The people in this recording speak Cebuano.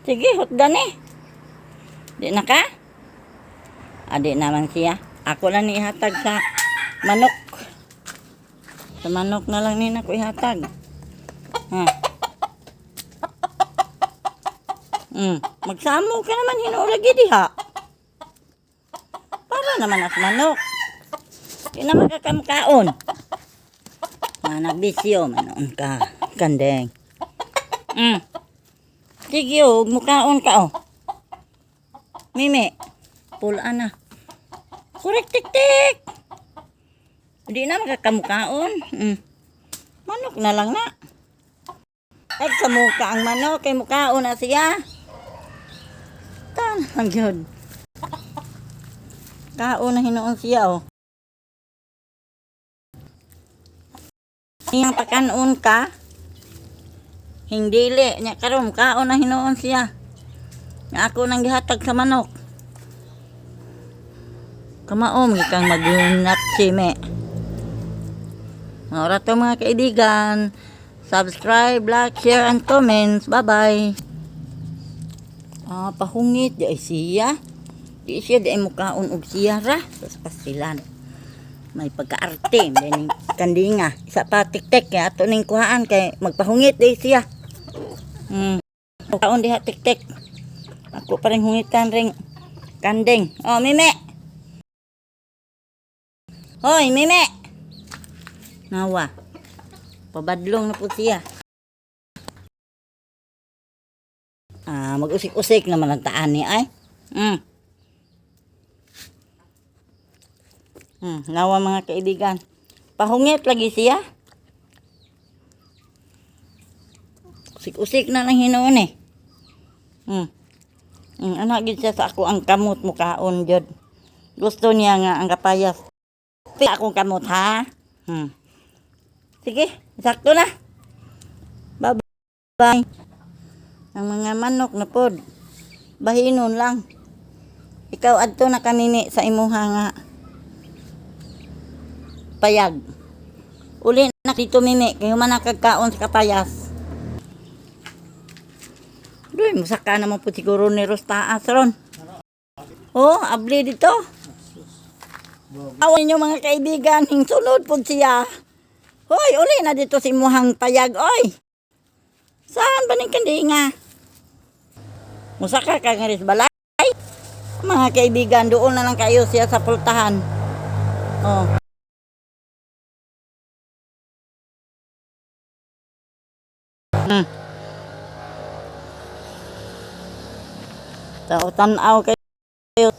Sige, hutdan eh. Di na ka? Adi naman siya. Ako lang ni ihatag sa manok. Sa manok na lang ni nako ihatag. Ha. Magsamo ka naman hinuulagi diha. Para naman as manok. Di naman ka kamkaon. Mga nagbisyo, manoon ka. Kandeng. Sige, oh, mukaon ka, oh. Mimi, pula na. Kurek tik tik. Di na makakamukaon. Manok na lang na. Ay, sa muka ang manok, kay mukaon na siya. Tan, ang yun. Kaon na hinuon siya, oh. Iyang pakanon ka. Hindili niya karon kaon na hinuon siya. Nga ako nang gihatag sa manok. Kamaom kang magunat sime. Maura to, mga kaibigan. Subscribe, like, share, and comments. Bye-bye. Ah, pahungit di ay siya. Di siya di ay mukaon og siya ra. Tapos pasilan. May pagkaarte. May kandinga. Isa pa tik-tik. Kaya ato ning kuhaan kay magpahungit di siya. Kaon diha tik-tik. Ako pa rin hungitan ring kanding. Oh, Mime. Hoy, Mime. Nawa. Pabadlong na po siya. Ah, mag-usik-usik naman ang taan ni ay. Nawa, mga kaibigan. Pahungit lagi siya. Usik-usik na lang hinuon eh. Anak gid siya sa ako ang kamot mukaon jud. Gusto niya nga ang kapayas. Pi akong kamot ha. Sige, sakto na. Bye-bye. Ang mga manok na pod. Bahinon lang. Ikaw adto na kamimi sa imuha nga payag. Uli na dito, Mimi, kayo man nakagkaon sa kapayas. Doy, musaka naman po siguro ni Rostaas ron. Oh, abli dito. Awan ninyo, mga kaibigan, hingsunod po siya. Hoy, uli na dito si imuhang payag, oy. Saan ba ning kandinga? Musaka ka nga rin sa balay. Mga kaibigan, doon na lang kayo siya sa pultahan. Oh. Tao tanaw kayo.